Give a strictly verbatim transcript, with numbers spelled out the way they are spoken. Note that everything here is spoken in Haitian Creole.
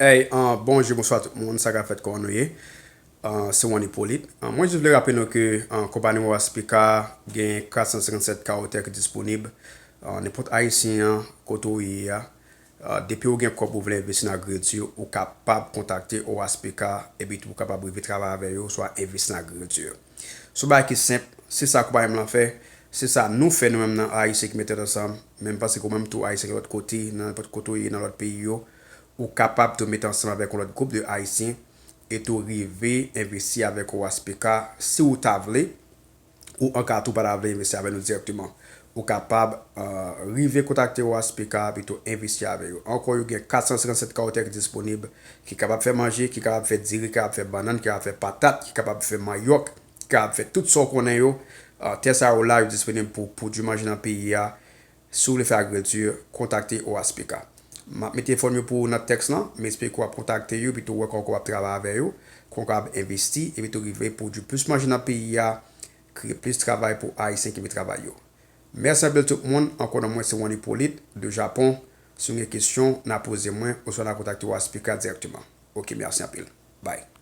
Hey, uh, bonjou, bonswa tout moun, sa ka fèt, kòman nou ye? Uh, se Juan Hyppolite. Uh, mwen jis vle raple nou ke uh, konpayi Waspika gen kat san senkannsèt karatè ki disponib. Uh, nenpòt Ayisyen an, kote w ye a, uh, depi w gen kòb ou vle envesti nan agrikilti, ou kapab kontakte Waspika epi tou ou kapab rive travay avè yo, swa envesti nan agrikilti. Se yon bagay ki senp, se sa konpayi m lan fè, se sa nou fè nou menm nan Ayisyen ki met tèt ansanm, men m panse ke ou menm tou Ayisyen ki lòt kote, nan nenpòt kote w ye nan lòt peyi yo, ou kapab tou met ansanm avèk yon lòt gwoup de Ayisyen e tou rive envesti avèk Waspika si ou ta vle, ou anka tou pa ta vle envesti avè nou dirèkteman. Ou kapab uh, rive kontakte Waspika epi tou envesti avè yo. Ankò, yo gen kat san senkannsèt karatè ki disponib, ki kapab fè manje, ki kapab fè diri, ki kapab fè bannann, ki kapab fè patat, ki kapab fè manyòk, ki kapab fè tout sa w konnen yo. Uh, tè sa yo la, yo disponib pou pwodui manje nan peyi a. Si w vle fè agrikilti, kontakte Waspika. M ap mete fòn yo pou ou nan tèks lan, m espere ke w ap kontakte yo, epi tou wè kòman w ap travay avè yo, kòman w ap envesti, epi tou rive pwodui plis manje nan peyi a, kreye plis travay pou Ayisyen ki vle travay yo. Mèsi anpil tout moun, ankò non mwen se Juan Hyppolite de Japon. Si w gen kesyon, n a poze mwen, oswa n a kontakte Waspika dirèkteman. Ok, mèsi anpil. Bye.